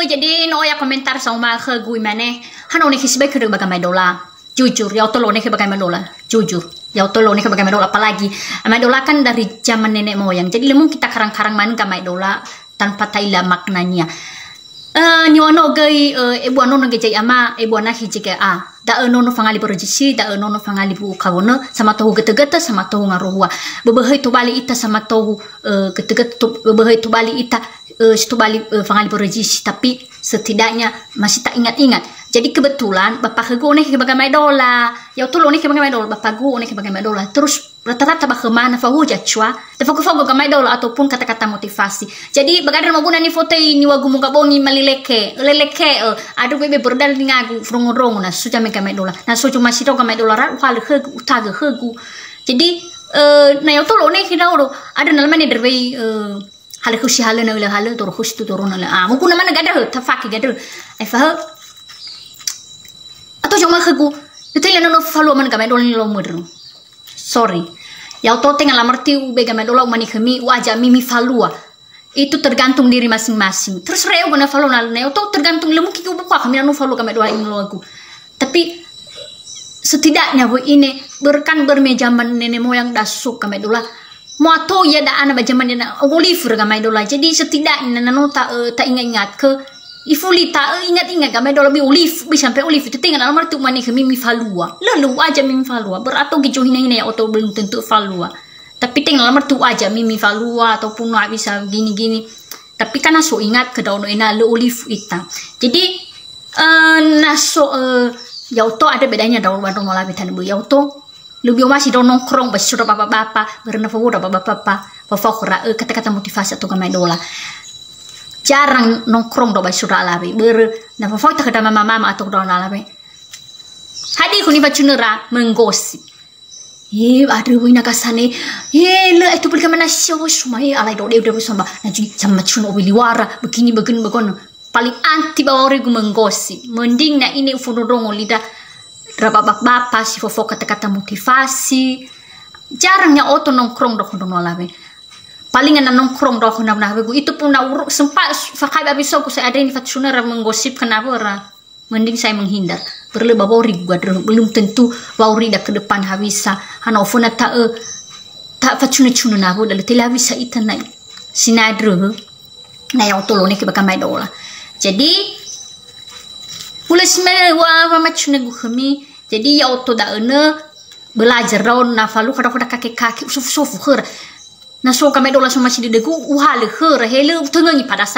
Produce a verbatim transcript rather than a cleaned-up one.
Jadi no oya komentar sauma khögu imane, hana onekhe sibai khödö ba Gamaedola. Jujur, ya'odo la'onekhe ba Gamaedola. Jujur, ya'odo la'onekhe ba Gamaedola. Apalagi Gamaedola kan dari zaman nenek moyang. Jadi lö mungkin takarang-karang manö Gamaedola tanpa ta'ila maknanya. Eh, niŵa'ö göi, eh, ebua nono G J A ma, ebua nakhi G J A. Da'ö nono fangali borojisi, da'ö nono fangali bu kawönö, samatohu götö-götö, samatohu ngarohua. Böböhöi tobali ita samatohu, eh, götö-götö, to-, böböhöi tobali ita, eh, si tobali, eh, fangali borojisi, tapi setidaknya masih tak ingat-ingat. Jadi kebetulan bapa khögu onekhe ba Gamaedola, ya'odo la'onekhe ba Gamaedola, bapagu onekhe ba Gamaedola. Terus rata-rata ba khöma na fahuja cua, tafagu-fagu Gamaedola ataupun kata-kata motivasi. Jadi, ba gandrö maguna nifotöi niŵa'ögu moga bongi malileke, leleke, eh, aduh bebe berdal ningagu, rongo-rongo na so jame Gamaedola. Na so cuma sido Gamaedola ra, uhalö khögu, utagö khögu. Jadi, eh, na ya'odo la'onekhe ndra'odo, ada na lemane derwei, eh, halö khösi halö na ülö halö, toro khösi tu toro na ülö. Ah, mungkin na mana gandrö, tafake gandrö. Ai fahö. Atau cuma khögu, tetele nono falua manö Gamaedola ni lo mödrö. Sorry. Ya'odo tenga lamarti ube Gamaedola umane khömi, u'aja mi mifalua. Itu tergantung diri masing-masing. Terus re'o guna falua na, na ya'odo tergantung lö mungkin ubuka khömi nanu falua Gamaedola ini loagu. Tapi setidaknya wö ine berkan berme zaman nenek moyang dasu Gamaedola. Moato ia da ana ba zaman dena olifu Gamaedola. Jadi setidaknya na no ta, eh, ta ingat-ingat ke Ifuli ta, eh, ingat-ingat Gamaedola bi olifu, bi sampai olifu. Itu tenga lamarti umane khömi mifalua. Lalu aja mi mifalua. Berato gi jo hina-hina ya'odo belum tentu falua. Tapi tenga lamarti aja mi mifalua ataupun nggak bisa gini-gini. Tapi kan na so ingat ke daono ena lö olifu ita. Jadi, eh, na so, eh, ya'odo ada bedanya daono ba Dongo Lawe tanö bö ya'odo. Lebih omasi dong nongkrong ba si so ndra bapa-bapa, börö na fahuo ndra bapa-bapa, fafao khöra, eh, kata-kata motivasi atau Gamaedola. Jarang nongkrong dong ba si so ndra alawe, börö na fafao ita khö ndra mama-mama atau ndra alawe. Hadia khö nifacunöra menggosip. Eh, aduh, wina kasane. Eh, lö, eh, tu beli kemana sih, oh, suma, eh, alai dode udah bersama. Nah, jadi sama cun owi liwara, begini, begini, begono. Paling anti ba wa'aurigu menggosip. Mending na ine ufondrondrongo lidah ndra bapa-bapa si fofo kata-kata motivasi. Jarang ya'odo nongkrong dong khö ndra alawe. Paling na nongkrong dong khö ndra alawe gu. Itu pun na uru-, sempat fakai ba bisoku saya ada ini fatsunöra menggosip kenapa ra. Mending saya menghindar. Börö lö ba wa'aurigu gandrö, belum tentu wa'aurida ke depan hawisa. Hana oföna ta'ö, ta facunö-cunö nawö, da lö tela hawisa ita na'i. Sinadrö, na ya'odo la'onekhe ba Gamaedola. Jadi, hulö si me wa, wa macunö gu khömi. Jadi, ya'odo da'ö nö, belajar da'ö na falua khö ndra kake-kake, usofu-sofu khöra. Na so Gamaedola so masi dödögu, uhalö khöra, he lö, utönöngi pada sa